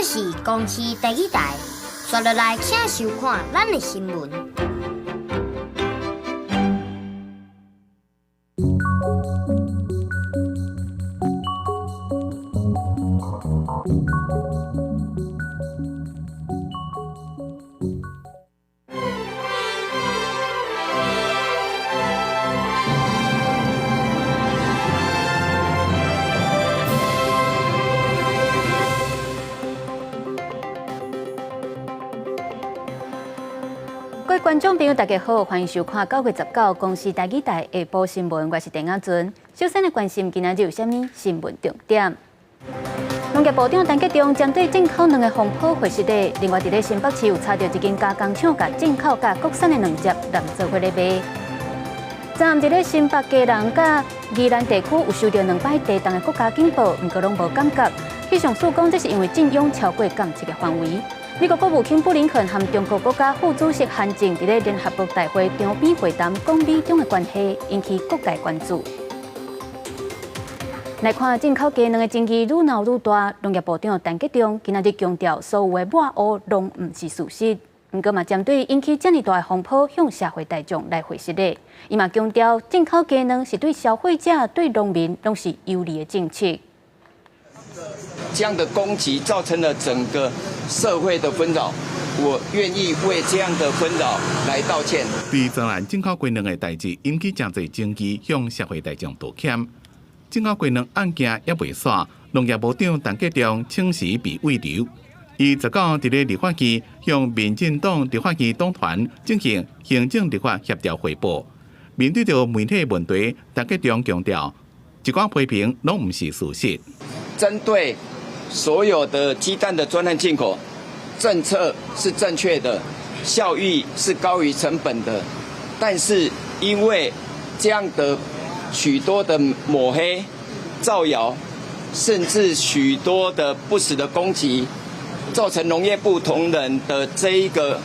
是公視台語台，紲落來請收看咱的新聞。各位觀眾朋友，大家好，歡迎收看9月19公視台語台下晡新聞，我是鄭亞尊。首先來關心今仔日有啥物新聞重點。農業部長陳吉仲針對進口卵的風波回釋的，另外佇咧新北市有查著一間加工廠，共進口佮國產的卵汁攕做伙咧賣。昨暗佇咧新北基隆佮宜蘭地區有收著兩擺地動的國家警報，毋過攏無感覺。氣象署講，這是因為震央超過監測的範圍。美國國務卿布林肯和中國國家副主席韓正佇咧聯合國大會場邊會談，講美中的關係，引起各界關注。來看進口雞卵的爭議愈鬧愈大，農業部長陳吉仲今仔日強調，所有的抹烏攏毋是事實。毋過嘛，針對引起遮爾大的風波，向社會大眾來回釋咧。伊嘛強調，進口雞卵是對消費者、對農民攏是有利的政策。這樣的攻擊造成了整個社會的紛擾，我願意為這樣的紛擾來道歉。對專案進口雞卵的代誌引起誠濟爭議，向社會大眾道歉。進口雞卵案件猶未煞，農業部長陳吉仲請辭被慰留。伊19佇咧立法院向民進黨立法院黨團進行行政立法協調匯報。面對著媒體問題，陳吉仲強調，一寡批評攏毋是事實。針對所有的雞蛋的專案進口政策是正確的，效益是高於成本的，但是因為這樣的許多的抹黑、造謠，甚至許多的不實的攻擊，造成農業部同仁的這一個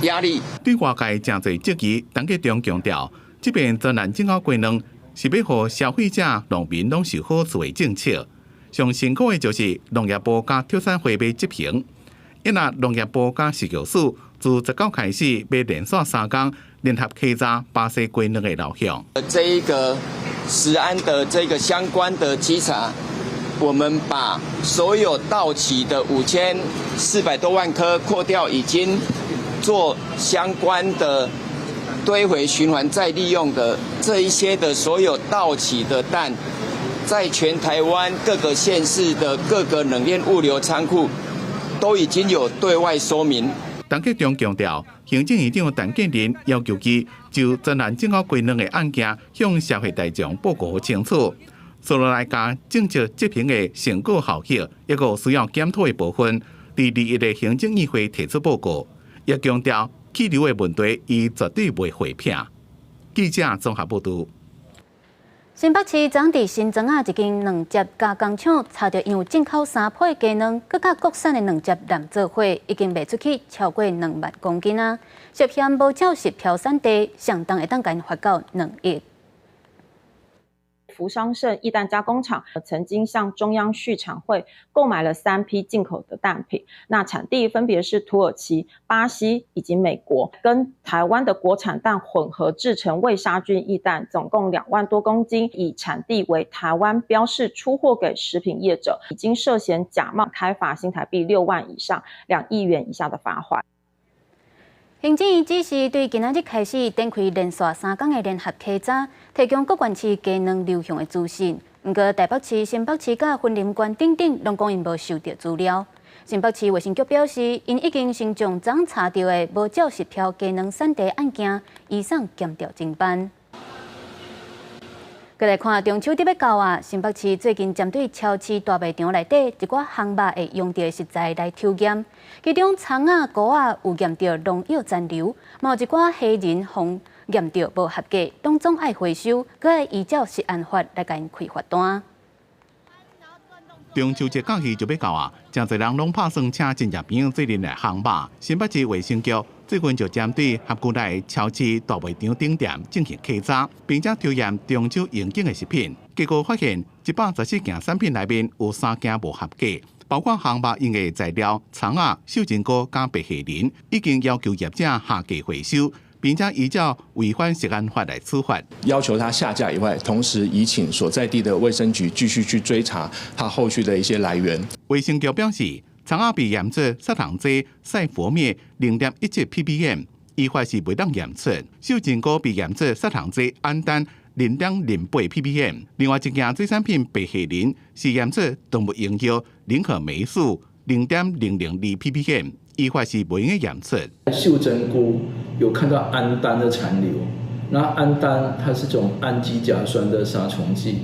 壓力。對外界誠濟質疑，陳吉仲強調，這遍專案進口雞卵是欲予消費者、農民攏受好處的政策。上辛苦的就是農業部佮特產會欲執行，因為農業部佮食藥署自19開始欲連續三工聯合稽查巴西雞卵的流向。這一個食安的這個相關的稽查，我們把所有到期的5400多萬顆扣掉，已經做相關的堆肥循環再利用的這一些的所有到期的蛋，在全台灣各個縣市的各個冷鏈物流倉庫，都已經有對外說明。陳吉仲強調，行政院長陳建仁要求伊就專案進口雞卵的案件向社會大眾報告清楚，紲落來共政策執行的成果效益，抑閣需要檢討的部分，佇21的行政院會提出報告，也強調棄留的問題，伊絕對袂迴避。記者綜合報導。新北市昨佇新莊仔一間卵汁加工廠查著因有進口三批雞卵，閣佮國產的卵汁攕做伙，已經賣出去超過2萬公斤啊！涉嫌無照實標產地，上重會當共𪜶罰到2億。福商盛液蛋加工廠曾經向中央畜產會購買了3批進口的蛋品，那產地分別是土耳其、巴西以及美國，跟台灣的國產蛋混合製成未殺菌液蛋，總共2萬多公斤，以產地為台灣標示出貨給食品業者，已經涉嫌假冒，開罰新台幣6萬以上2億元以下的罰款。行政院指示對今仔日開始展開連續3工的聯合稽查，提供各縣市雞卵流向的資訊。毋過台北市、新北市佮雲林縣等等，攏講𪜶無收著資料。新北市衛生局表示，𪜶已經先將昨查著的無照實標雞卵產地案件移送檢調偵辦。閣來看中秋節欲到啊，新北市最近針對超市大賣場內底一寡烘肉會用著的食材來抽驗，其中蔥仔、菇仔有驗著農藥殘留，嘛有一寡蝦仁予驗著無合格，當總愛回收，閣愛依照食安法來共𪜶開罰單。中秋節假期就欲到啊，誠濟人攏拍算請親戚朋友做陣來烘肉。新北市衛生局最近就針對轄區內超市大賣場等店進行稽查，並且抽驗中秋應景的食品。結果發現114件產品內面有三件無合格，包括烘肉用的材料、蔥仔、秀珍菇佮白杏仁，已經要求業者下架回收，並且依照違反食安法來處罰。要求他下架以外，同時移請所在地的衛生局繼續去追查他後續的一些來源。衛生局表示，蔥仔被驗出殺蟲劑賽佛滅0.17 ppm，依法是袂當驗出；秀珍菇被驗出殺蟲劑氨氮0.08 ppm。另外一件水產品白杏仁是驗出動物用藥林可霉素0.002 ppm，依法是袂用驗出。秀珍菇有看到氨氮的殘留，那氨氮它是種氨基甲酸的殺蟲劑，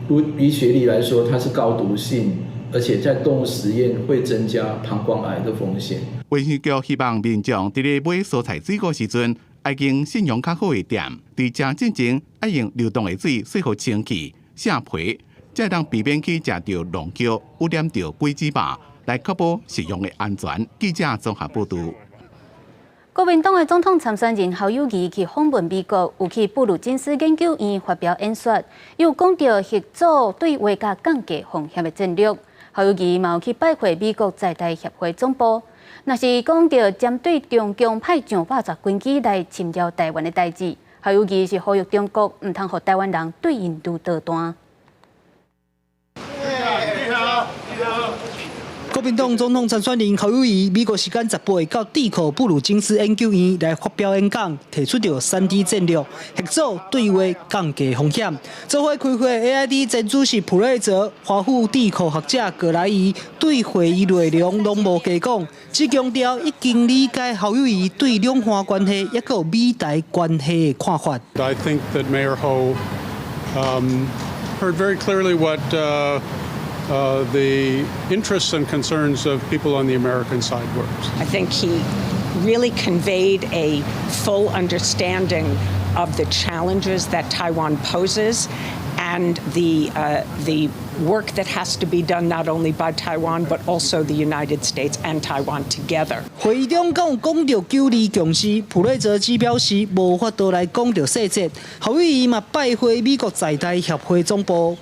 如醫學裡來說，它是高毒性，而且在動物實驗會增加膀胱癌的風險。衛生局希望民眾佇咧買蔬菜水果時陣，愛經信用較好的店，佇食進前愛用流動的水洗予清氣、卸皮，才會當避免去食著農藥污染著果子肉，來確保食用的安全。記者綜合報導。國民黨的總統參選人侯友宜去訪問美國，有去布魯金斯研究院發表演說，有講著核組對話佮降低風險的戰略。侯友宜嘛有去拜會美國在台協會總部。若是講著針對中共派上百架軍機來侵擾台灣的代誌，侯友宜是呼籲中國毋通予台灣人對𪜶攄導彈。國民黨總統參選人侯友宜，美國時間18到智庫布魯金斯研究院來發表演講，提出著三 D 戰略，核組對話降低風險。做伙開會 AIT 前主席普瑞澤、華府智庫學者葛萊儀對會議內容攏無加講，只強調已經理解侯友宜對兩岸關係抑閣美台關係的看法。 I think that Mayor Ho heard very clearly what the interests and concerns of people on the American side were. I think he really conveyed a full understanding of the challenges that Taiwan poses and the work that has to be done not only by Taiwan but also the United States and Taiwan together. 會議中閣有講著九二共識，普瑞澤只表示無法度來講著細節。侯友宜嘛拜會美國在台協會總部。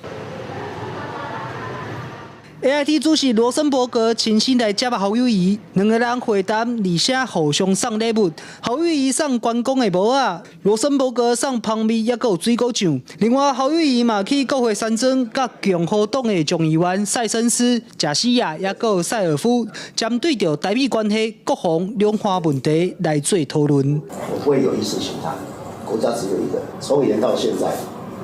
AIT 主席羅森伯格親身來接侯友宜，兩个人會談，而且互相送禮物。侯友宜送關公的帽仔，羅森伯格送蜂蜜，抑閣有水果醬。另外，侯友宜嘛去國會山莊，佮共和黨的眾議員塞森斯、賈西亞，抑閣有塞爾夫，針對著台美關係、國防、兩岸問題來做討論。我不會有意識形態，國家只有一個，從以前到現在。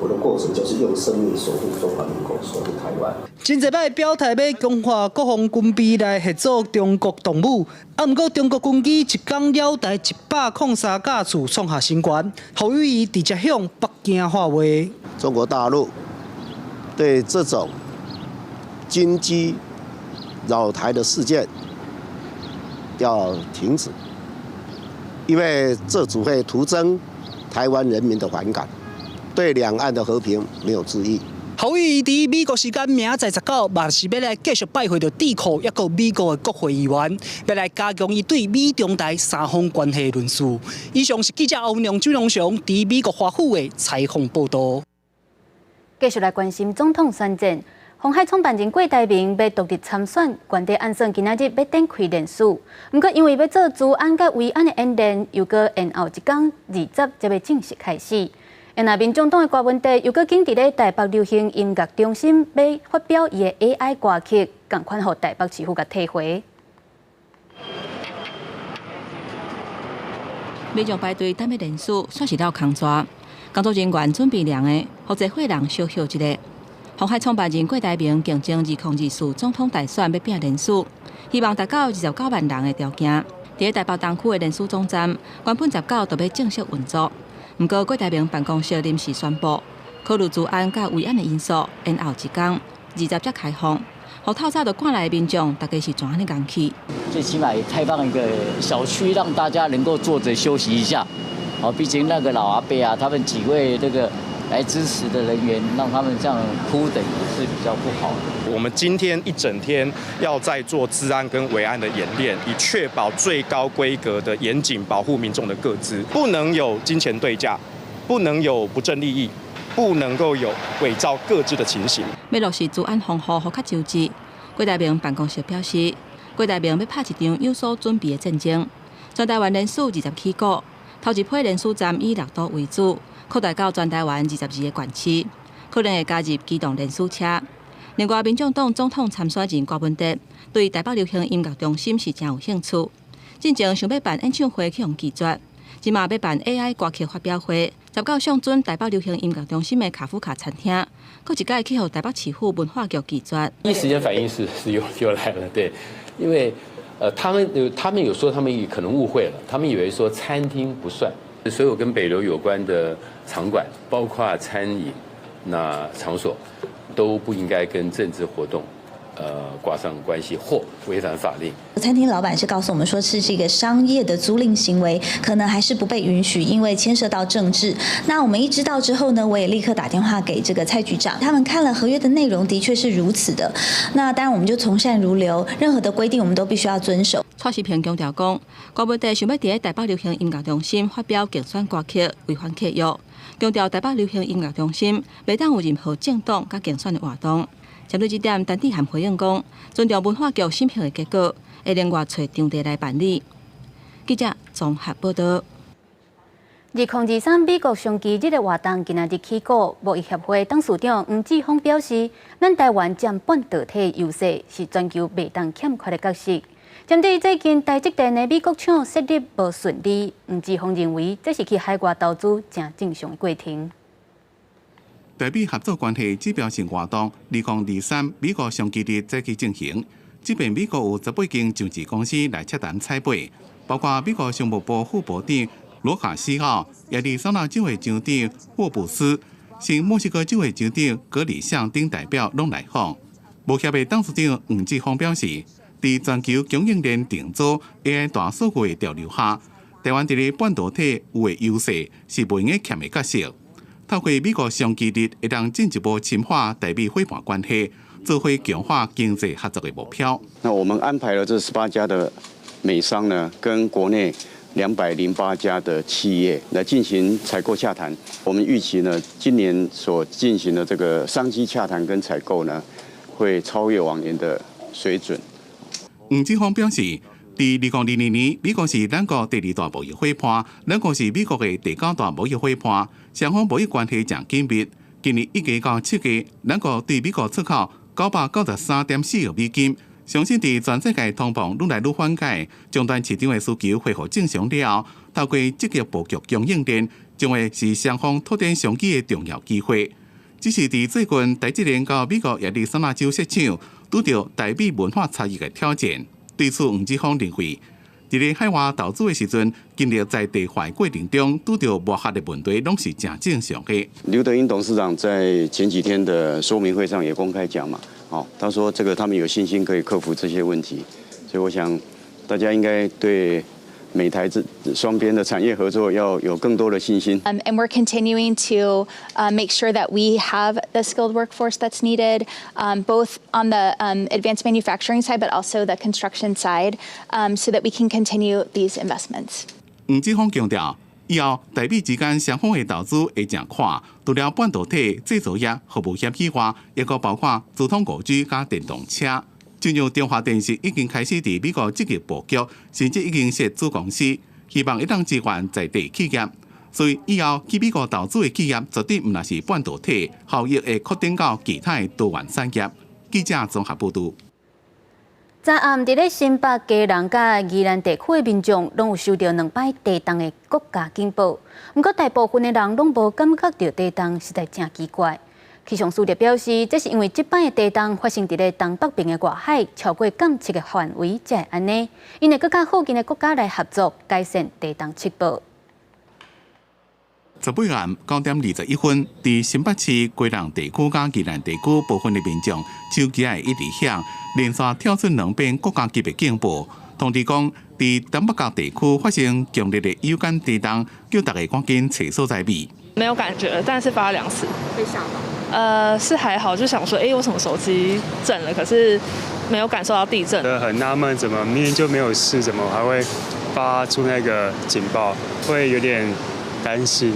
我的過程就是用生命守護中華民國，守護台灣。真濟擺表態欲強化國防軍備來嚇阻中國動武，啊，毋過中國軍機一工繞台103架次創下新高。侯友宜直接向北京發話。中國大陸對這種軍機擾台的事件要停止，因為這只會徒增台灣人民的反感。對兩岸的和平沒有助益。侯友宜佇美國時間明仔載19，嘛是欲來繼續拜會著智庫，抑閣美國的國會議員，欲來加強伊對美中台三方關係的論述。以上是記者歐良、朱龍雄佇美國華府的採訪報導。繼續來關心總統選戰，鴻海創辦人郭台銘欲獨立參選，原底按算今仔日欲展開連署，毋過因為欲做資安佮維安的演練，又閣延後一工，20才欲正式開始。那民眾黨的柯文哲又閣緊佇咧台北流行音樂中心欲發表伊的 AI 歌曲，仝款予台北市府共退回。民眾排隊等欲連署，算是落空逝。工作人員準備涼的，予濟伙人小歇一下。鴻海創辦人郭台銘競爭2024總統大選欲拼連署，希望達到29萬人的條件。佇台北東區的連署總站，原本19就欲正式運作。毋過郭台銘辦公室臨時宣布，考慮資安佮維安的因素，延後一工，20才開放。予透早就趕來的民眾，大家是怎按呢𠢕去？最起碼也開放一個小區，讓大家能夠坐著休息一下。哦，畢竟那個老阿伯啊，他們幾位那個來支持的人員，讓他們這樣苦等也是比較不好的。我們今天一整天要在做資安跟維安的演練，以確保最高規格的嚴謹保護民眾的個資，不能有金錢對價，不能有不正利益，不能夠有偽造個資的情形。欲落實資安防護，予較周至。郭台銘辦公室表示，郭台銘欲拍一場有所準備的戰爭。全台灣人士20起股，頭一批人士站以六都為主，擴大到全台灣22個縣市，可能會加入機動聯署車。另外，民眾黨總統參選人柯文哲對台北流行音樂中心是誠有興趣，進前想欲辦演唱會去予拒絕，這馬欲辦 AI 歌曲發表會，19上準台北流行音樂中心的卡夫卡餐廳，閣一擺去予台北市府文化局拒絕。第一時間反應是又來了，對，因為他們有說他們可能誤會了，他們以為說餐廳不算，所有跟北流有關的場館，包括餐飲那場所，都不應該跟政治活動掛上關係或違反法令。餐廳老闆是告訴我們說，是一個商業的租賃行為，可能還是不被允許，因為牽涉到政治。那我們一知道之後呢，我也立刻打電話給這個蔡局長，他們看了合約的內容，的確是如此的。那當然，我們就從善如流，任何的規定我們都必須要遵守。蔡時平強調講，柯文哲想欲佇台北流行音樂中心發表競選歌曲，違反契約。強調台北流行音樂中心袂當有任何政黨佮競選的活動。針對這點，陳智菡回應講，尊重文化局審核的結果，會另外揣場地來辦理。記者綜合報道。2023美國商機日的活動今仔日起鼓，貿易協會董事長黃志峰表示，咱台灣佔半導體優勢是全球袂當欠缺的角色。針對最近台積電的美國廠設立無順利，黃志峰認為這是去海外投資誠正常的過程。台美合作關係指標性活動，2023美國商機日再去進行。這擺美國有18間上市公司來洽談採買，包括美國商務部副部長羅卡西奧、亞利桑那州的州長霍布斯、新墨西哥州的州長格里向等代表攏來訪。貿協的董事長黃志峰表示，佇全球供應鏈重組 AI 大數據的潮流下，台灣佇咧半導體有的優勢是袂用得欠的角色。透過美國商機日，會當進一步深化台美夥伴關係，做伙強化經濟合作的目標。那我們安排了這18家的美商呢，跟國內208家的企業來進行採購洽談。我們預期呢，今年所進行的這個商機洽談跟採購呢，會超越往年的水準。黃志峰表示，佇2022年，美國是咱國第二大貿易夥伴，咱國是美國的第九大貿易夥伴，雙方貿易關係誠緊密。今年一月到7月，咱國對美國出口993.4億美金。相信佇全世界通膨愈來愈緩解，終端市場的需求恢復正常了後，透過積極布局供應鏈，將會是雙方拓展商機的重要機會。只是佇最近台積電到美國亞利桑那州設廠，拄著台美文化差異的挑戰。對此，黃志峰認為，佇咧海外投資的時陣，經歷在地化過程中，拄著磨合的問題，攏是誠正常的。劉德音董事長在前幾天的說明會上也公開講嘛，哦，他說這個他們有信心可以克服這些問題，所以我想大家應該對美台這雙邊的產業合作要有更多的信心。 And we're continuing to make sure that we have the skilled workforce that's needed, both on the advanced manufacturing side, but also the construction side, so that we can continue these investments. 黃志峰強調，以後台美之間雙方的投資會誠闊，除了半導體製造業、服務業以外，抑閣包括資通5G 佮電動車。進入中華電信已經開始佇美國積極布局，甚至已經設子公司，希望會當支援在地企業。所以以後去美國投資的企業，絕對毋但是半導體，效益會擴展到其他的多元產業。記者綜合報導。昨暗佇咧新北基隆佮宜蘭地區的民眾，攏有收著兩擺地動的國家警報。毋過大部分的人攏無感覺著地動，實在誠奇怪。氣象署就表示，這是因為這擺的地動發生佇咧東北邊的外海，超過感測的範圍才會按呢。𪜶會閣佮附近的國家來合作，改善地動測報。18暗9點21分，佇新北市基隆地區佮宜蘭地區部分的民眾手機會一直響，連續跳出兩遍國家級別警報，通知講佇東北角地區發生強烈的有感地動，叫大家趕緊揣所在避。沒有感覺，但是發兩次。被嚇到？是還好，就想說，哎，為什麼手機震了？可是沒有感受到地震。很納悶，怎麼明明就沒有事，怎麼還會發出那個警報？會有點擔心。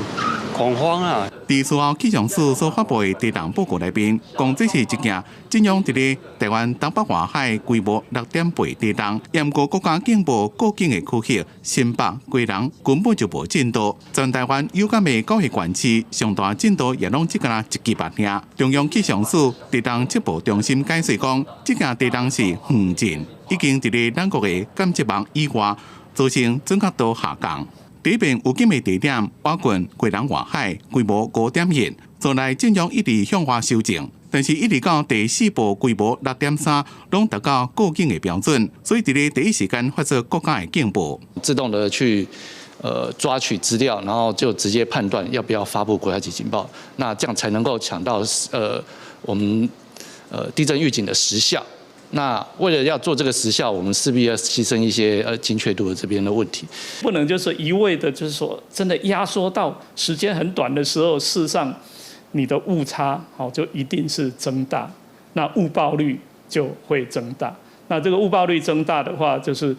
恐慌啊！佇事後氣象署所發布的地動報告內面，講這是一件震央佇咧台灣東北外海規模6.8地動，毋過國家警報告警的區域新北、基隆根本就無震度，全台灣有感的九個縣市上大震度也攏只敢若一級爾。中央氣象署地動測報中心解釋講，這件地動是遠震，已經佇咧咱國的監測網以外，造成準確度下降。這邊有警的地點，倚近基隆外海，規模5.1，昨來震央一直向外修正，但是一直到第四波規模6.3，攏達到告警的標準，所以佇咧第一時間發出國家的警報，自動的去抓取資料，然後就直接判斷要不要發布國家級警報，那這樣才能夠搶到我們地震預警的時效。那為了要做這個時效，我們勢必要犧牲一些精確度的這邊的問題。不能就是一味的，就是說真的壓縮到時間很短的時候，事實上你的誤差好就一定是增大，那誤報率就會增大。那這個誤報率增大的話，就是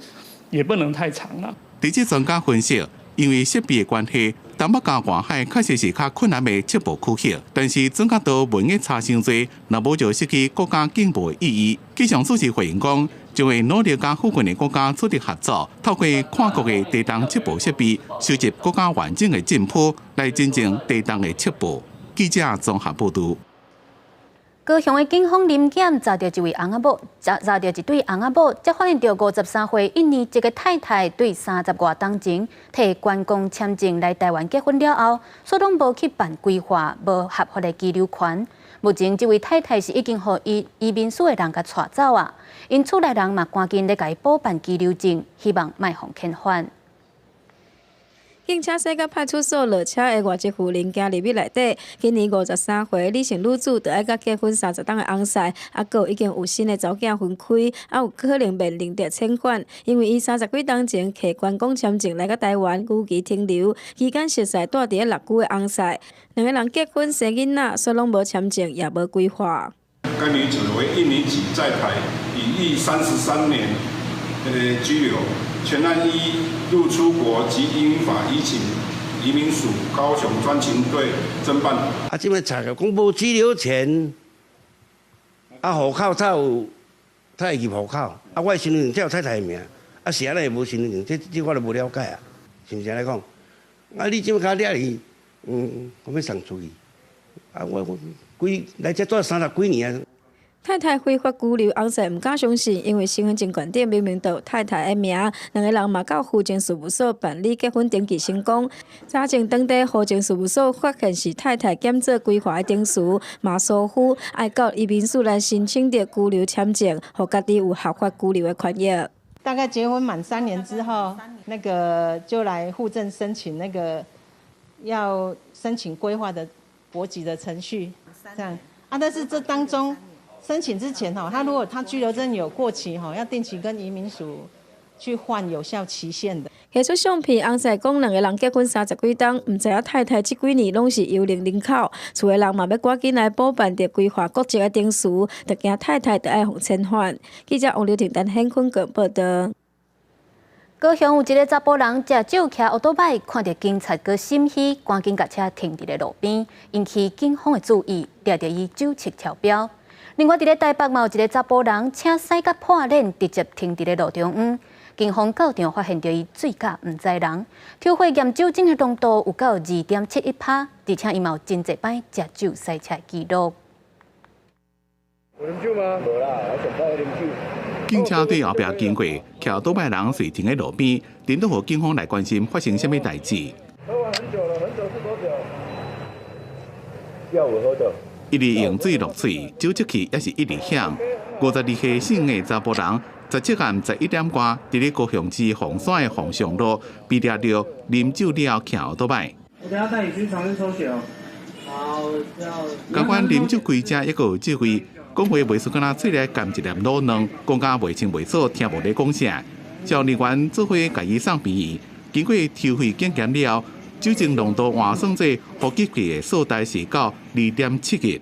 也不能太長了。地質專家分析，因為設備的關係，東北佮外海確實是較困難的測報區域，但是準確度袂用差傷濟，若無就失去國家警報的意義。氣象署是回應講，將會努力佮附近的國家取得合作，透過跨國的地動測報設備，收集閣較完整的震譜，來真正地動的測報。記者綜合報導。高雄的警方臨檢查著一位翁仔某，查著一對翁仔某，才發現著53歲印尼籍的太太對30外冬前提觀光簽證來台灣結婚了後，煞攏無去辦歸化，無合法的居留權。目前這位太太是已經予移民署的人共帶走啊，𪜶厝內人嘛趕緊咧共伊補辦居留證，希望莫予遣返。警車駛到派出所落車的外籍婦人行入去內底，今年53歲李姓女子，就愛佮結婚30冬的翁婿，啊，閣已經有新的查某囝分開，啊，有可能面臨著遣返，因為伊30幾冬前提觀光簽證來到台灣，逾期停留，期間熟似蹛佇咧六龜的翁婿，兩个人結婚生囡仔，煞攏無簽證，也無歸化。該女子為印尼籍，在台已逾33年的居留。全案依入出國及移民法移請移民署高雄專勤隊偵辦。啊，這擺查著講無居留權，啊，戶口才有，才會入戶口。啊，我的身份證才有太太的名，啊，是按怎會無身份證？這我就無了解啊，是毋是按呢講？啊，你這擺較掠去，我欲送出去。啊，我幾來這蹛30幾年啊。太太非法居留，翁婿毋敢相信，因為身份證懸頂明明就有太太的名，兩个人嘛到戶政事務所辦理結婚登記成功。查證當地戶政事務所發現是太太減做歸化的程序，嘛疏忽，愛到移民署來申請著居留簽證，予家己有合法居留的權益。大概結婚滿3年之後，那個就來戶政申請那個要申請歸化的國籍的程序，這樣啊，但是這當中。申請之前哈，他如果他居留證有過期哈，要定期跟移民署去換有效期限的。提出相片，翁婿講兩个人結婚30幾冬，毋知影太太這幾年攏是幽靈人口，厝的人嘛欲趕緊來補辦著歸化國籍的程序，就驚太太著愛予遣返。記者王劉婷、陳顯坤報導。高雄有一个查埔人食酒騎歐多擺，看著警察閣心虛，趕緊共車停佇咧路邊，引起警方的注意，掠著伊酒測超標。另外，佇咧台北嘛有一个查埔人，車駛甲破輪，直接停佇咧路中央。警方到場發現著伊醉駕毋知人，抽血驗酒精的濃度有到2.71趴，而且伊嘛有真濟擺食酒駛車記錄。有啉酒嗎？無啦，我上擺啉酒。警車對後壁經過，騎歐多擺人隨停佇路邊，顛倒予警方來關心發生啥物代誌。喝完很久了，很久是多久？下午喝的。一直用水落喙，酒測器也是一直響。52歲姓的查埔人，17暗11點外，佇咧高雄市鳳山的鳳翔路被掠著啉酒了後騎歐多擺。我等下帶你去強制抽血哦。好，共款啉酒開車，猶閣有智慧，講話袂輸敢若喙內含一粒滷卵，講甲袂清袂楚，聽無咧講啥。消人員做伙共伊送病院，經過抽血檢驗了後，酒精濃度換算做呼吸器的數值是到2.71。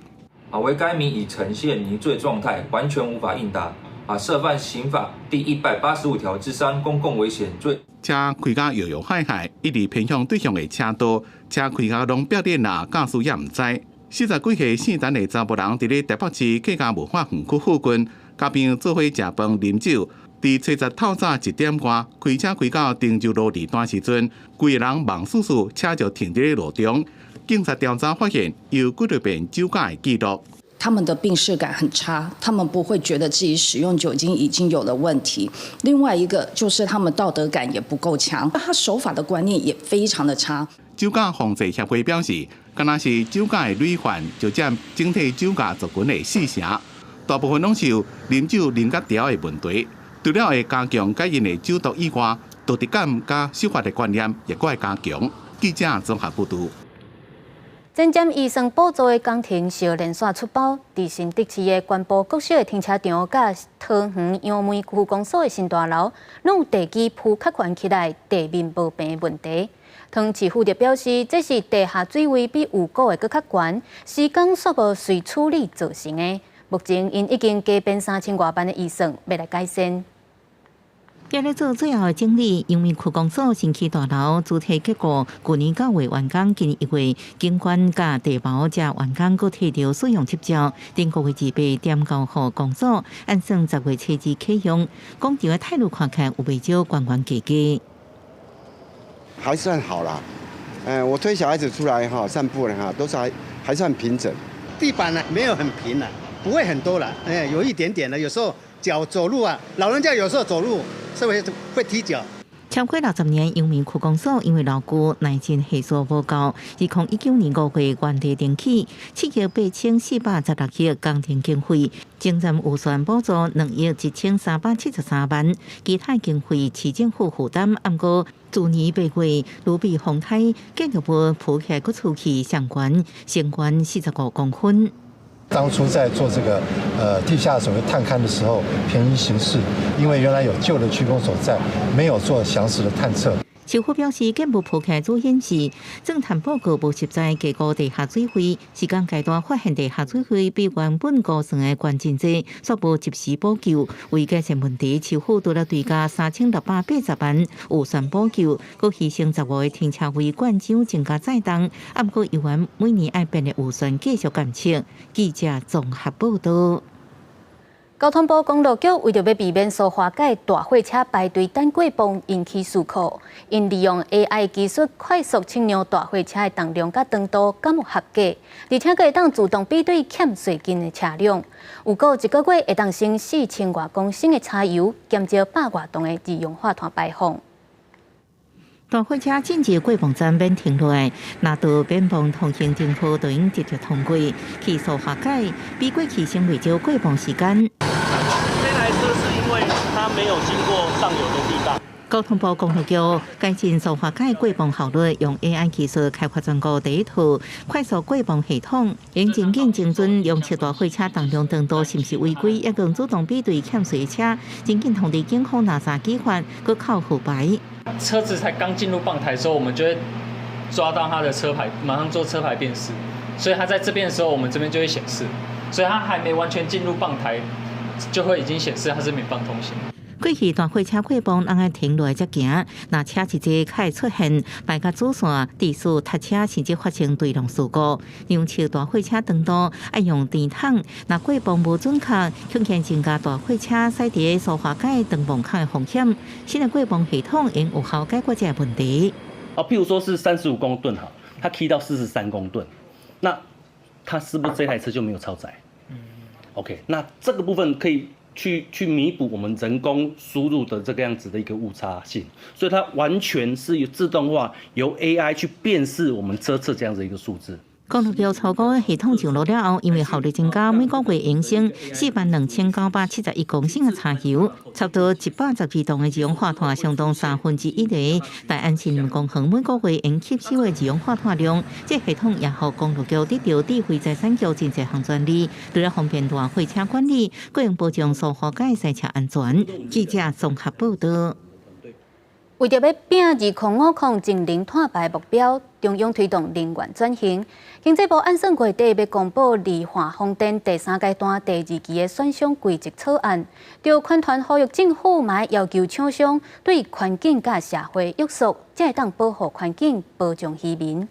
啊，惟該名已呈現迷醉狀態，完全無法應答。啊，涉犯刑法第185條之3公共危險罪。車開甲搖搖晃晃，一直偏向對向的車道，車開甲攏變臉啦，駕駛也毋知。40幾歲姓陳的查埔人，佇咧台北市客家文化園區附近，佮朋友做伙食飯啉酒。佇初十透早1點外，開車開到汀州路二段時陣，規个人茫欶欶，車就停佇咧路中。警察調查發現，有幾若遍酒駕的記錄。他們的病識感很差，他們不會覺得自己使用酒精已經有了問題。另外一個就是他們道德感也不夠強，他守法的觀念也非常的差。酒駕防治協會表示，敢若是酒駕的累犯就佔整體酒駕族群的四成，大部分攏是有啉酒啉甲著的問題。除了會加強戒𪜶的酒毒以外，道德感佮守法的觀念也閣會加強。記者綜合報導。前瞻預算補助的工程小連續出包，佇新竹市的關埔國小的停車場佮桃園楊梅區公所的新大樓，攏有地基鋪較懸起來，地面無平問題。湯市府就表示，這是地下水位比預估的閣較懸，施工煞無隨處理造成的。目前𪜶已經加編3000外萬的預算，欲來改善。佇咧做最後的整理，楊梅區公所新起大樓主體結構，舊年9月完工，今年1月景觀佮地貌才完工，閣提著使用執照，頂個月28.9號公所，按算10月初2啟用。廣場的態度看起來有袂少懸懸低低。還算好啦，我推小孩子出來哈散步呢哈，都是還算平整。地板呢沒有很平啦，不會很多啦，有一點點的，有時候腳走路啊，老人家有時候走路。稍微會踢腳。超過60年，楊梅區公所因為樓舊耐震係數無夠，2019年5月原地重起，7億8416億工程經費，前瞻預算補助2億1373萬，其他經費市政府負擔。毋過，去年8月，盧比風颱，建築物鋪起來閣出去上懸，升懸45公分。當初在做這個地下所謂探勘的時候，便宜行事，因為原來有舊的區公所在，沒有做詳實的探測。市府表示，建物鋪起主因是鑽探報告無實在低估地下水位，施工階段發現地下水位比原本估算的懸真濟，煞無及時補救。為改善問題，市府除了追加3680萬預算補救，閣犧牲15個停車位灌漿增加載重，毋過猶原每年愛編的預算繼續監測。記者綜合報導。交通部公路局為著欲避免蘇花改大貨車排隊等過磅引起事故，𪜶利用 AI 技術快速測量大貨車的重量佮長度敢有合格，而且閣會當自動比對欠稅金的車輛。預估一個月會當省4000外公升的柴油，減少100外噸的二氧化碳排放。大貨車進入過磅站免停落來，拿到免磅通行證後，就用直接通過去蘇花改，比過去省袂少過磅時間。這台車是因為它沒有經過上游的地段。交通部公路局改進蘇花改過磅效率，用 AI 技術開發全國第一套快速過磅系統，用真緊精準量測大貨車重量長度是毋是違規，抑閣自動比對欠稅車，真緊通知警方拿查舉發，閣扣號牌。車子才剛進入磅台的時候，我們就會抓到他的車牌，馬上做車牌辨識。所以他在這邊的時候，我們這邊就會顯示。所以他還沒完全進入磅台，就會已經顯示他是免磅通行。過去大貨車過磅，攏愛停落來才行。若車一濟，較會出現排共主線、地勢塞車，甚至發生對撞事故。量測大貨車長度愛用甜筒，若過磅無準確，恐驚增加大貨車駛佇蘇花改斷磅孔的風險。新的過磅系統應有效解決這個問題。哦，譬如說是35公噸哈，它 key 到43公噸，那它是不是這台車就沒有超載？OK，那這個部分可以去彌補我們人工輸入的這個樣子的一個誤差性，所以它完全是由自動化，由 AI 去辨識我們車次這樣子一個數字。公路局初估系統上路了後，因為效率增加，每個月會省42,971公升的柴油，差不多112噸的二氧化碳，相當1/3的大安森林公園每個月會吸收的二氧化碳量。這系統也予公路局得著智慧財產局真濟項專利，除了方便大貨車管理，閣會保障蘇花改賽車安全。記者綜合報導。為著欲拚2050淨零碳排目標，中央推動能源轉型。經濟部按算月底欲公布離岸風電第三階段第二期的選商規則草案。著環團呼籲政府嘛要求廠商對環境佮社會約束，才會當保護環境、保障漁民。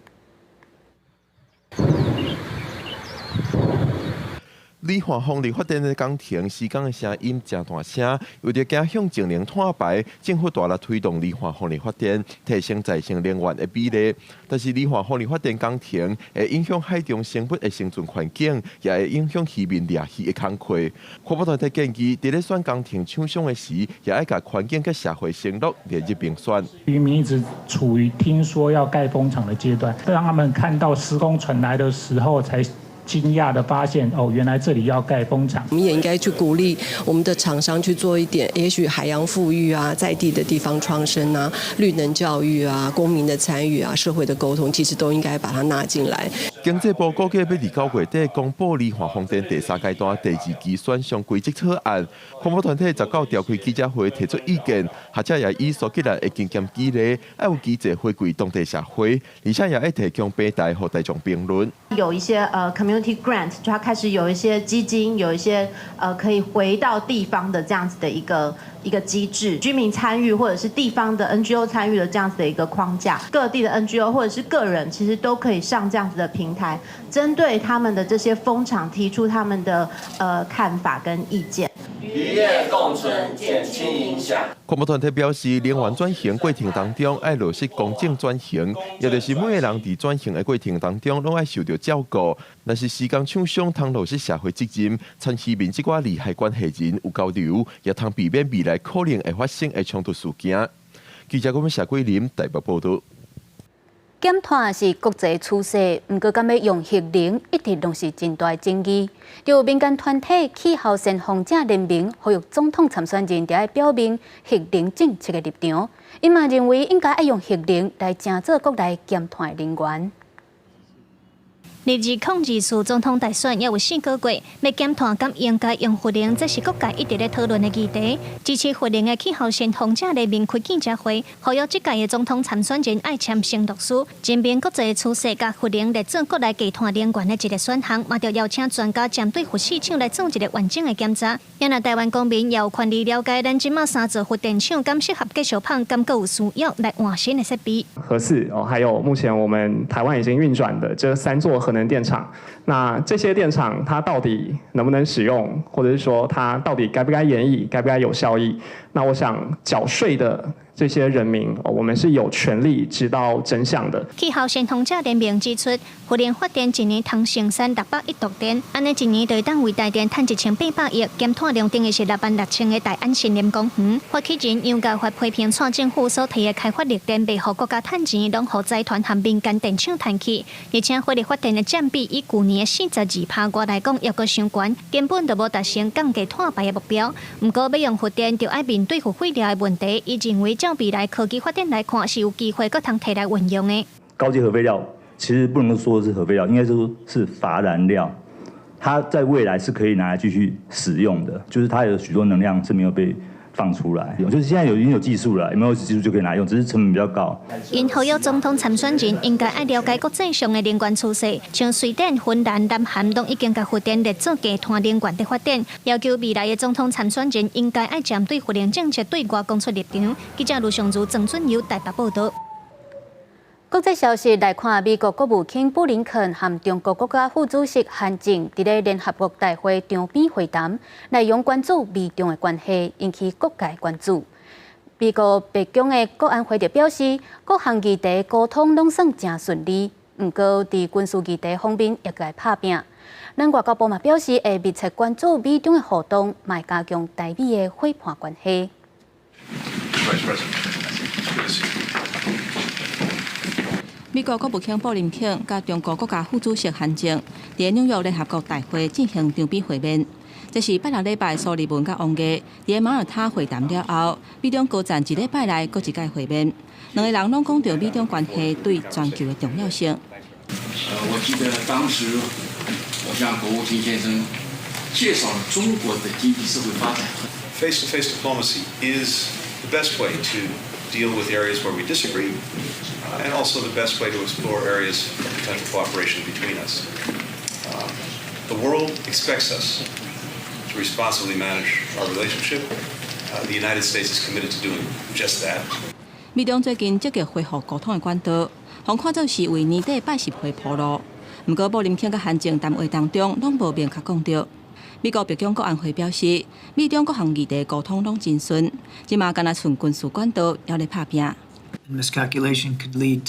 離岸風力發電的工程，施工的聲音誠大聲，為著走向淨零碳排，政府大力推動離岸風力發電，提升再生能源的比例。但是離岸風力發電工程會影響海中生物的生存環境，也會影響漁民掠魚的工課。環保團體建議，佇咧選工程廠商的時，也愛共環境佮社會承諾列入評選。漁民一直處於聽說要蓋風場的階段，當他們看到施工船來的時候，才驚訝地發現，哦，原來這裡要蓋風場。我們也應該去鼓勵我們的廠商去做一點，也許海洋復育啊，在地的地方創生啊，綠能教育啊，公民的參與啊，社會的溝通，其實都應該把它納進來。經濟部估計欲佇9月底公布離岸風電第三階段第二期選商規則草案。環保團體19召開記者會提出意見，學者也以蘇格蘭的經驗舉例，愛有機制回饋當地社會，而且也愛提供平台予大眾評論。有一些community grant，就它開始有一些基金，有一些可以回到地方的這樣子的一個機制，居民參與或者是地方的 NGO 參與的這樣子的一個框架，各地的 NGO 或者是個人，其實都可以上這樣子的平台，針對他們的這些風場提出他們的看法跟意見。漁業共存，減輕影響。環保團體表示，能源轉型過程當中，愛落實公正轉型，也就是每個人佇轉型的過程當中，攏愛受著照顧。若是施工廠商通落實社會責任，參漁民這寡利害關係人有交流，也通避免未來可能會發生的衝突事件。記者講，謝桂林台北報導。減碳是國際趨勢，毋過敢欲用核能，一直攏是真大爭議。就民間團體氣候先鋒者聯盟呼籲總統參選人，著愛表明核能政策的立場。𪜶嘛認為應該愛用核能來成做國內減碳的能源。離2024總統大選猶有4個月，欲減碳敢應該用核能，這是各界一直咧討論的議題。支持核能的氣候先鋒者聯盟開記者會，呼籲這屆的總統參選人愛簽承諾書，證明國際趨勢共核能列做國內低碳能源的一個選項，嘛著邀請專家針對核四廠來做一個完整的檢查。也若台灣公民也有權利了解，咱這馬三座核電廠敢適合繼續放，敢閣有需要來換新的設備。核四哦，還有目前我們台灣已經運轉的這三座核能電廠，那這些電廠它到底能不能使用，或者是說它到底該不該延役，該不該有效益？那我想繳稅的這些人民，我們是有權利知道真相的。氣候先鋒者聯盟指出，核能發電一年通生產600億度電，按呢一年就會當為台電趁1800億，減碳量等於是6萬6千个大安森林公園。發起人楊家發批評蔡政府所提的開發綠電，袂予國家趁錢，攏予財團和民間電廠趁去，而且火力發電的佔比以舊年的42%外來講，猶閣傷懸，根本就無達成降低碳排的目標。毋過欲用核電，就愛面對核廢料的問題，伊認為照未來科技發展來看，是有機會閣通提來運用的。高階核廢料其實不能說是核廢料，應該說是乏燃料，它在未來是可以拿來繼續使用的，就是它有許多能量是沒有被放出來，就是現在有已經有技術了，有沒有技術就可以拿來用，只是成本比較高。𪜶呼籲總統參選人應該愛了解國際上的能源趨勢，像瑞典、芬蘭、南韓攏已經共核電列做低碳能源的發展，要求未來的總統參選人應該愛針對核能政策對外講出立場。記者盧尚如、曾俊友台北報導。國際消息來看，美國國務卿布林肯和中國國家副主席韓正佇咧聯合國大會場邊會談，內容關注美中的關係，引起各界關注。美國白宮的國安會就表示，各項議題溝通攏算誠順利，毋過佇軍事議題方面也會拍拚。咱外交部嘛表示，會密切關注美中的互動，嘛會加強台美的夥伴關係。美國國務卿布林肯佮中國國家副主席韓正佇紐約聯合國大會進行場邊會面。這是拜六禮拜蘇利文佮王毅佇馬耳他會談了後，美中高層一禮拜內閣一擺會面，兩個人攏講著美中關係對全球的重要性。我記得當時我向國務卿先生介紹了中國的經濟社會發展。 Face-to-face diplomacy is the best way to deal with areas where we disagree, and also the best way to explore areas of potential cooperation between us. The world expects us to responsibly manage our relationship. The United States is committed to doing just that. 美中最近積極恢復溝通的管道，予看做是為年底拜習會鋪路。毋過布林肯佮韓正談話當中，攏無明確講著。美國白宮國安會表示，美中各項議題溝通攏真順，這馬干焦賰軍事管道猶咧拍拼。 Miscalculation could lead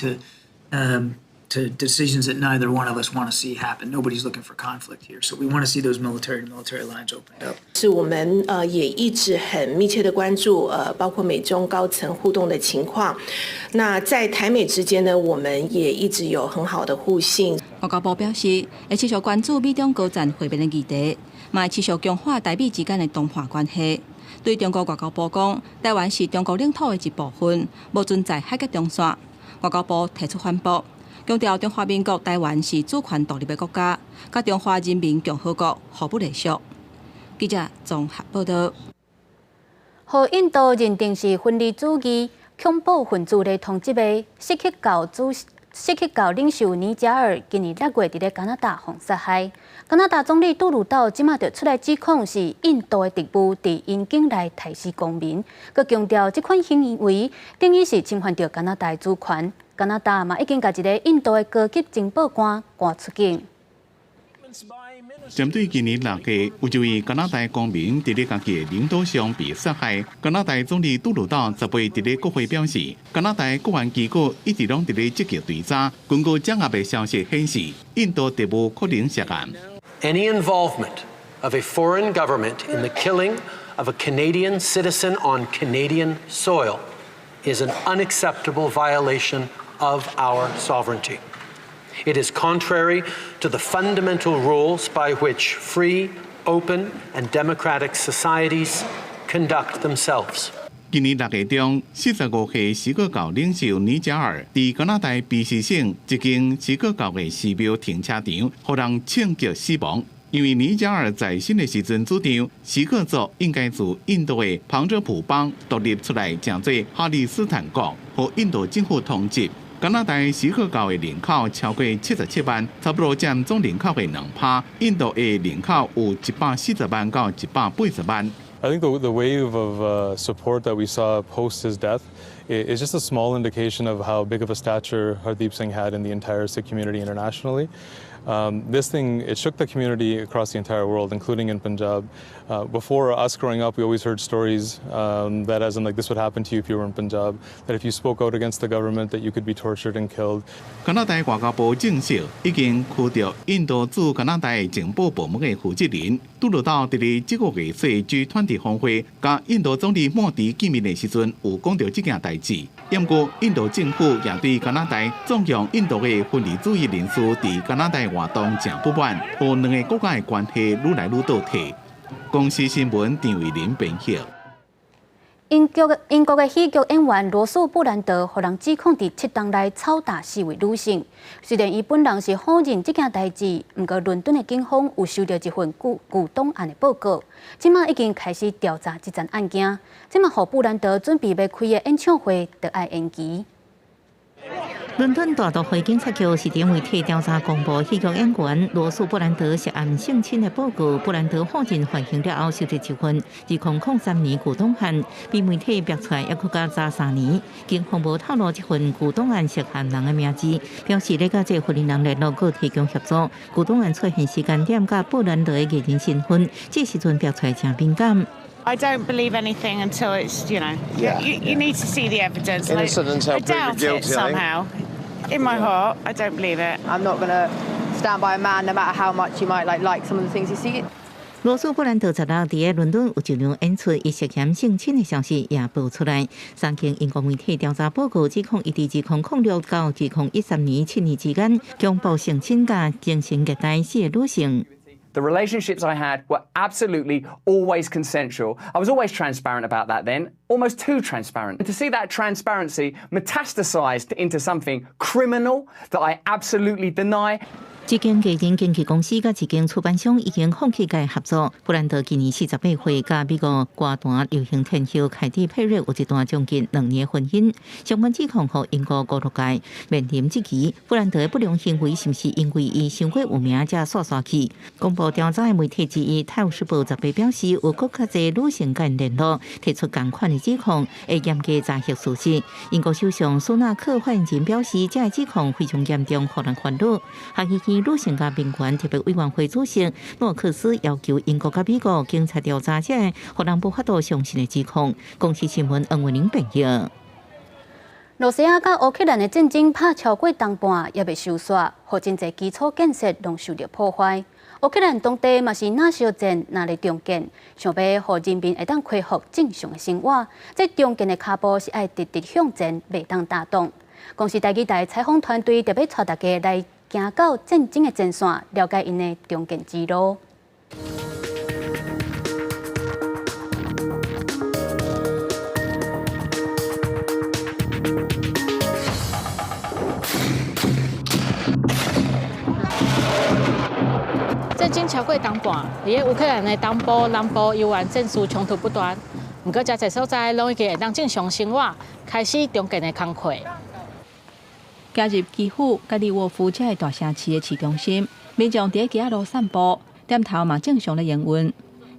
to decisions that neither one of us want to see happen. Nobody's looking for conflict here, so we want to see those military to military lines opened up. 是我們也一直很密切的關注包括美中高層互動的情況。那在台美之間呢，我們也一直有很好的互信。外交部表示，會持續關注美中高層會面的議題，嘛會持續強化台美之間的通話關係。對中國外交部講，台灣是中國領土的一部分，無存在海峽中線。外交部提出反駁，強調中華民國台灣是主權獨立的國家，佮中華人民共和國互不隸屬。記者綜合報道。予印度認定是分離主義恐怖分子咧通緝的錫克教主錫克教領袖尼賈爾，今年6月佇咧加拿大予殺害。加拿大總理杜魯道這馬就出來指控是印度的特務佇𪜶境內刣死公民，閣強調這款行為等於是侵犯著加拿大的主權。加拿大嘛已經共一个印度的高級情報官趕出境。針對今年6月有一位加拿大公民佇咧家己的領土上被殺害，加拿大總理杜魯道18佇咧國會表示，加拿大國安機構一直攏佇咧積極追查。根據掌握的消息顯示，印度特務可能涉案。 Any involvement of a foreign government in the killing of a Canadian citizen on Canadian soil is an unacceptable violation of our sovereignty. It is contrary to the fundamental rules by which free, open, and democratic societies conduct themselves. 今年6月中，45歲錫克教領袖尼賈爾佇加拿大卑詩省一間錫克教的寺廟停車場，予人槍擊死亡。因為尼賈爾在生的時陣主張，錫克族應該自印度的旁遮普邦獨立出來，成做哈里斯坦國，予印度政府通緝。加拿大錫克教的人口超過77萬，差不多佔總人口的2%。印度的人口有140萬到180萬。 I think the wave of support that we saw post his death is just a small indication of how big of a stature Hardeep Singh had in the entire Sikh community internationally. This thing, it shook the community across the entire world, including in Punjab. Before us growing up, we always heard stories that as in like this would happen to you if you were in Punjab, that if you spoke out against the government, that you could be tortured and killed. 加拿大外交部證實，已經驅逐印度駐加拿大情報部門的負責人。杜魯道佇咧這個月底 G20 峰會，佮印度總理莫迪見面的時陣，有講著這件代誌。毋過，印度政府也對加拿大縱容印度的分離主義人士佇加拿大活動誠不滿，予兩个國家的關係愈來愈倒退。公視新聞張偉林編譯。英國的喜劇演員羅素布蘭德，予人指控佇七冬內抽打四位女性。雖然伊本人是否認這件代誌，毋過倫敦的警方有收著一份舊檔案的報告，這馬已經開始調查這樁案件。這嘛予布蘭德準備欲開的演唱會，著愛延期。倫敦大都會警察局是佇媒體調查公布喜劇演員羅素布蘭德涉案性侵的報告。布蘭德否認犯行了後，收著一份2003年舊檔案，被媒體爆出來，猶閣較早3年。警方無透露這份舊檔案涉案人的名字，表示咧佮這個人聯絡，閣提供協助。舊檔案出現時間點佮布蘭德的藝人身份，這時陣爆出來誠敏感。 I don't believe anything until it's, you need to see the evidence. Innocent until I doubt proven guilty, it somehow. In my heart, I don't believe it. I'm not going to stand by a man no matter how much you might like some of the things you see. 羅素布蘭德16佇倫敦有一場演出，伊涉嫌性侵的消息也爆出來。三間英國媒體調查報告指控，伊佇2006到2013年7年之間，強暴性侵佮精神虐待四个女性。 The relationships I had were absolutely always consensual. I was always transparent about that then, almost too transparent. And to see that transparency metastasized into something criminal that I absolutely deny. 這間藝人經紀公司佮一間出版商已經放棄佮合作。布蘭德今年48歲，佮美國歌壇流行天后凱蒂佩瑞有一段將近2年婚姻。相關指控予英國娛樂界面臨質疑。布蘭德的不良行為是毋是因為伊傷過有名才煞煞去？公布調查的媒體之一《泰晤士報》十八表示，有閣較濟女性佮𪜶聯絡，提出仝款的指控，會嚴格查核事實。英國首相蘇納克發言人表示，這个指控非常嚴重，予人煩惱。下議院女性佮民權特別委員會主席諾克斯要求英國佮美國警察調查這个予人無法度相信的指控。公視新聞黃文玲編譯。羅西亞佮烏克蘭的戰爭拍超過冬半，猶未收煞，予真濟基礎建設攏受著破壞。烏克蘭當地嘛是若相戰，若咧重建，想欲予人民會當恢復正常的生活。這重建的跤步是愛直直向前，袂當打擋。公視台語台採訪團隊特別帶大家來行到戰爭的前線，了解𪜶的重建之路。戰爭超過冬半，佇个烏克蘭的東部、南部猶原戰事衝突不斷。毋過，遮濟所在攏已經會當正常生活，開始重建的工課。行入基輔、佮利沃夫這个大城市的市中心，民眾佇咧街仔路散步，店頭嘛正常咧營運，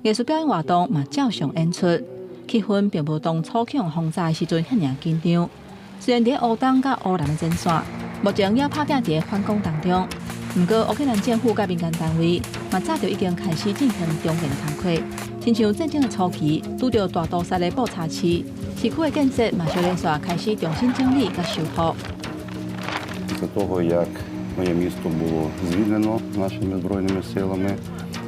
藝術表演活動嘛照常演出，氣氛並無當初去予轟炸的時陣遐爾緊張。雖然佇咧烏東佮烏南的前線，目前猶拍拚佇咧反攻當中，毋過烏克蘭政府佮民間單位嘛早就已經開始進行重建工課，親像戰爭的初期拄著大屠殺的布查市，市區的建設嘛小連續開始重新整理佮修復。 Після того, як моє місто було звільнено нашими збройними силами,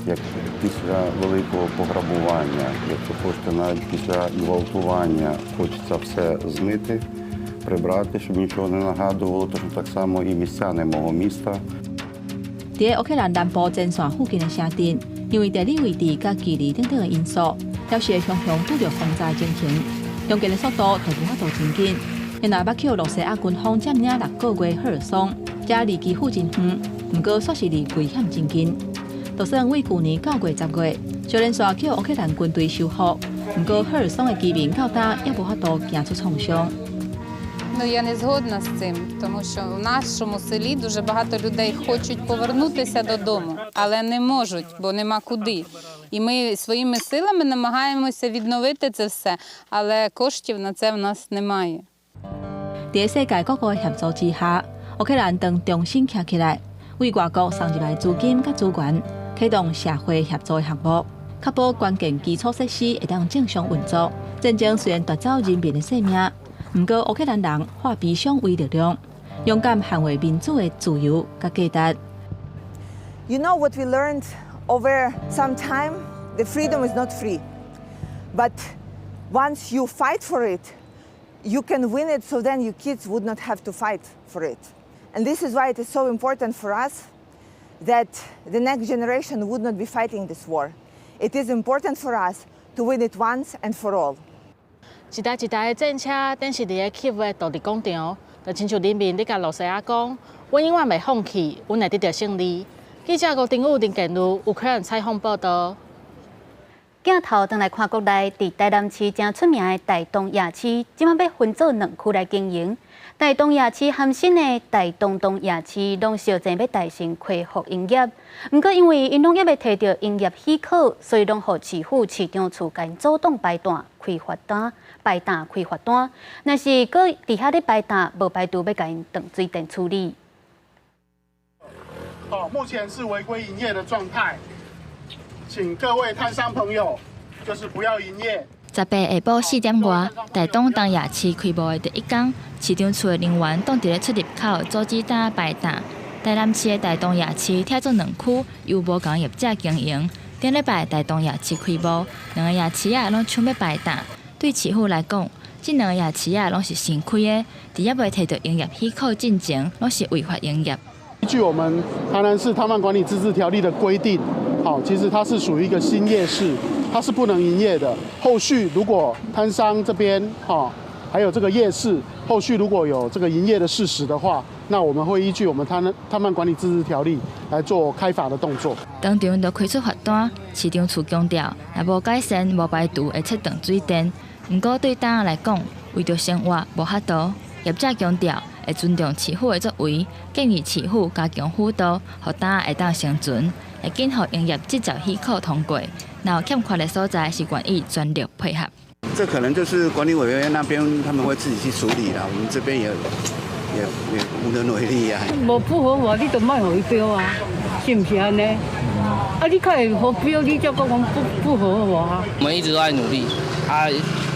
як після великого пограбування, якщо хочете, навіть після ґвалтування хочеться все змити, прибрати, щоб нічого не нагадувало, точно так само і містяни мого міста. 佇烏克蘭南部前線附近的城鎮，因為地理位置佮距離等等的因素，猶是會常常拄著轟炸情形，重建的速度就無法度真緊。現在捌予羅西亞軍方佔領6個月赫爾松，這離基輔真遠，毋過煞是離危險真近。就算為舊年9月、10月，小連續予烏克蘭軍隊收復，毋過赫爾松的居民到今猶無法度行出創傷。 Ну, я не згодна з цим, тому що в нашому селі дуже багато людей хочуть повернутися додому, але не можуть, бо нема куди. І ми своїми силами намагаємося відновити це все, але коштів на це в нас немає. 佇世界各國的協助之下，烏克蘭當重新徛起來，為外國送入來資金佮資源，啟動社會協助的項目，確保關鍵基礎設施會當正常運作。戰爭雖然奪走人民的性命，毋過烏克蘭人化悲傷為力量，勇敢捍衛民主的自由佮價值。 You know what we learned over some time? The freedom is not free, but once you fight for it, you can win it, so then your kids would not have to fight for it. And this is why it is so important for us that the next generation would not be fighting this war. It is important for us to win it once and for all. 一台一台的戰車，展示佇咧基輔的獨立廣場，就親像人民咧共羅西亞講：阮永遠袂放棄，阮會得著勝利。記者郭定武、林建如，烏克蘭採訪報導。鏡頭轉來看國內，佇台南市誠出名的大東夜市，這擺欲分做兩區來經營。大東夜市和新的大東東夜市，攏相爭欲大成恢復營業。毋過因為𪜶攏猶未提著營業許可，所以攏予市府市長處共𪜶阻擋排檔開罰單，排檔開罰單。若是閣佇遐咧排檔，無排除欲共𪜶斷水電處理。哦，目前是違規營業的狀態。請各位攤商朋友，就是不要營業。18下晡4點外，大東東夜市開幕的第一工，市長處的人員擋佇咧出入口阻止檔排檔。台南市的大東夜市拆做兩區，由無仝業者經營。頂禮拜大東夜市開幕，兩个夜市仔攏搶欲排檔。對市府來講，這兩個夜市仔攏是新開的，佇猶未提著營業許可進前，攏是違法營業。據我們台南市攤販管理自治條例的規定，好，其實它是屬於一個新夜市，它是不能營業的。後續如果攤商這邊，哈，還有這個夜市，後續如果有這個營業的事實的話，那我們會依據我們攤攤販管理自治條例來做開罰的動作。當場就開出罰單，市長處強調，若無改善、無排除會切斷水電。毋過對大家來講，為著生活無法度。業者強調會尊重市府的作為，建議市府加強輔導，予大家會當生存，會緊予營業執照許可通過。若有欠缺的所在，是願意全力配合。這可能就是管理委員會那邊他們會自己去處理啦，我們這邊也無能為力啊。無不合法，你就莫予伊標啊，是毋是按呢？啊，你較會予標，你才閣講不合法。我們一直都在努力，啊，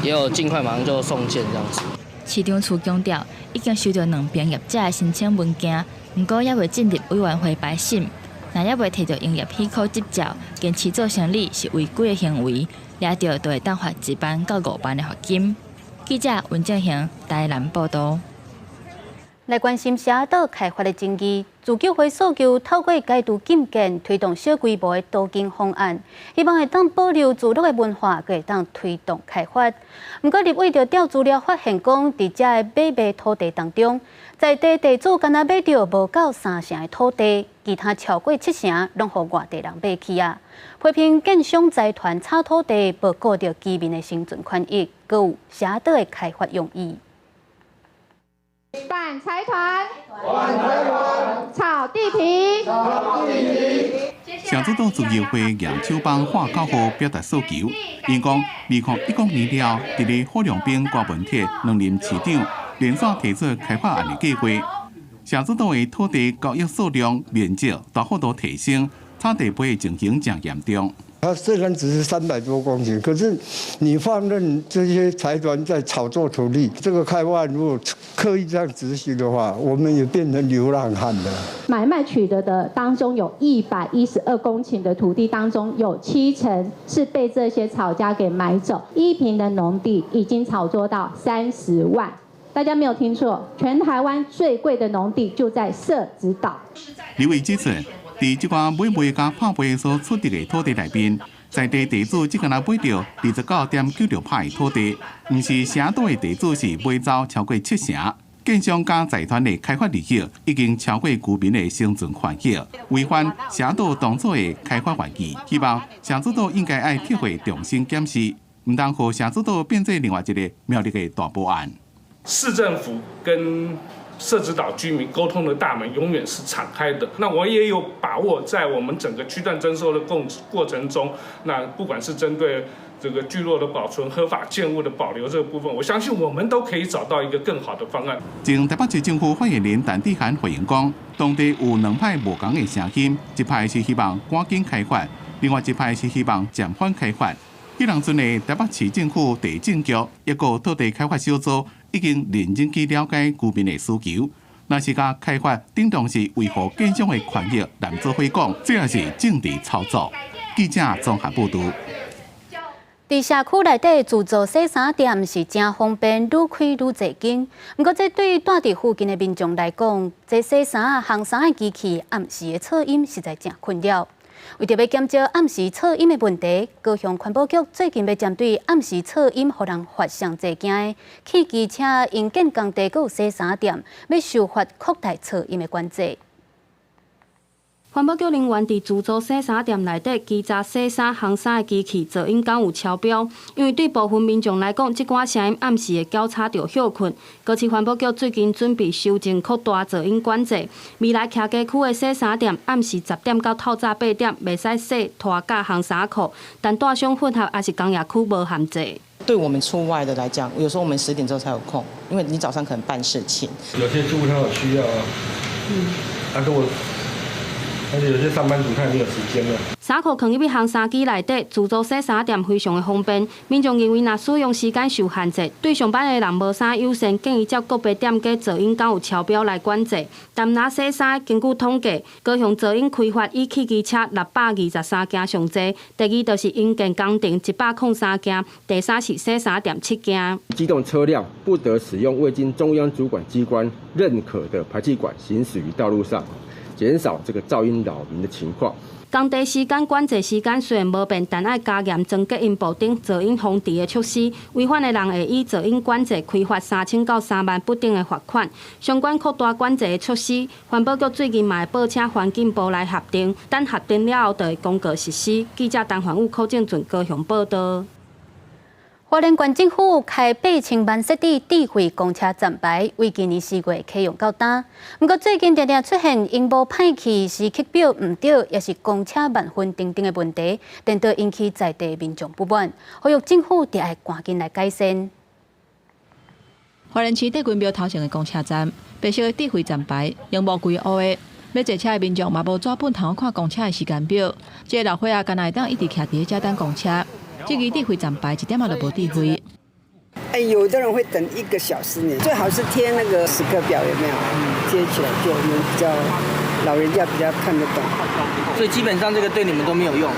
也有盡快馬上就送件這樣子。市長處強調，已經收到兩邊業者的申請文件，毋過猶未進入委員會排審，若猶未提著營業許可執照，堅持做生理是違規的行為，掠著就會當罰1萬到5萬的罰金。記者溫正賢台南報道。來關心社島開發的爭議，自救會訴求透過解除禁建，推動小規模的都更方案，希望會當保留聚落的文化，閣會當推動開發。毋過立委就調資料發現，講佇遮个買賣土地當中，在地地主干焦買著無夠三成的土地，其他超過七成攏予外地人買去啊！批評建商財團炒土地，無顧著居民的生存權益，閣有社島的開發用意。反財團，反財團，炒地皮，炒地皮。社子島自救會揚手幫喊口號表達訴求，𪜶講2010年了，佇咧郝龍斌、郭文鐵兩任市長連續提出開發案的計劃。社子島的土地交易數量、面積大幅度提升，炒地皮的情形誠嚴重。它雖然只是300多公頃，可是你放任這些財團在炒作土地，這個開發如果刻意這樣執行的話，我們也變成流浪漢了。買賣取得的當中有112公頃的土地，當中有七成是被這些炒家給買走。1坪的農地已經炒作到30萬，大家沒有聽錯，全台灣最貴的農地就在社子島。立委指出，佇這寡買賣佮拍賣所取得的土地內面，在地地主只干焦買著29.96%的土地，毋是社島的地主是買走超過七成。建商佮財團的開發利益已經超過居民的生存權益，違反社島當初的開發原意。希望社子島應該愛撤回重新檢視，毋通予社子島變做另外一個苗栗的大埔案。市政府跟社子島居民溝通的大門永遠是敞開的。那我也有把握，在我們整個區段徵收的過程中，那不管是針對這個聚落的保存、合法建物的保留這個部分，我相信我們都可以找到一個更好的方案。前台北市政府發言人陳智菡回應講，當地有兩派無仝的聲音，一派是希望趕緊開發，另外一派是希望暫緩開發。彼當陣的台北市政府地政局抑閣土地開發小組已經認真去了解居民的需求，若是共開發等同是維護建商的權益，來做伙講，這也是政治操作。記者綜合報導。佇社區內底自助洗衫店是誠方便，愈開愈濟間。毋過，這對蹛佇附近的民眾來講，這洗衫、烘衫的機器暗時的噪音實在誠困擾。為著欲減少暗時噪音的問題，高雄環保局最近欲針對暗時噪音予人發上濟驚的汽機車營建工地閣有洗衫店，欲修法擴大噪音的管制。環保局人員佇自助洗衫店內底稽查洗衫、烘衫的機器噪音敢有超標？因為對部分民眾來講，這寡聲音暗時會攪吵著歇睏。高市環保局最近準備修正擴大噪音管制，未來徛家區的洗衫店暗時10點到透早8點，袂使洗拖佮烘衫褲，但大商混合抑是工業區無限制。對我們出外的來講，有時候我們10點之後才有空，因為你早上可能辦事情。有些住戶他有需要啊，啊，如果而且有些上班族他也沒有時間了。衫褲囥入去烘衫機內底，自助洗衫店非常的方便。民眾認為，若使用時間受限制，對上班的人無啥友善，建議照個別店家噪音敢有超標來管制。但若洗衫，根據統計，高雄噪音開發以汽機車623件上濟，第二就是營建工程103件，第三是洗衫店7件。機動車輛不得使用未經中央主管機關認可的排氣管行駛於道路上。減少這個噪音擾民的情況。工地時間管制時間雖然無變，但愛加嚴裝隔音布頂噪音防治的措施。違反的人會以噪音管制開罰3000到3萬不等的罰款。相關擴大管制的措施，環保局最近嘛會報請環境部來核定，等核定了後就會公告實施。記者陳環宇、柯正俊高雄報道。花蓮縣政府開8000萬設置智慧公車站牌，為今年4月啟用到今。毋過最近定定出現螢幕歹去、時刻表毋對，抑是公車慢分等等的問題，顛倒引起在地民眾不滿，呼籲政府著愛趕緊來改善。花蓮市帝君廟頭前的公車站，白色的智慧站牌，螢幕規烏的，欲坐車的民眾嘛無紙本通看公車的時間表。這个老歲仔敢若會當一直徛佇遮等公車。這个智慧站牌一點仔都無智慧。哎，有的人會等一個小時呢，最好是貼那個時刻表，有沒有？貼起來就我們比較老人家比較看得懂。所以基本上這個對你們都沒有用。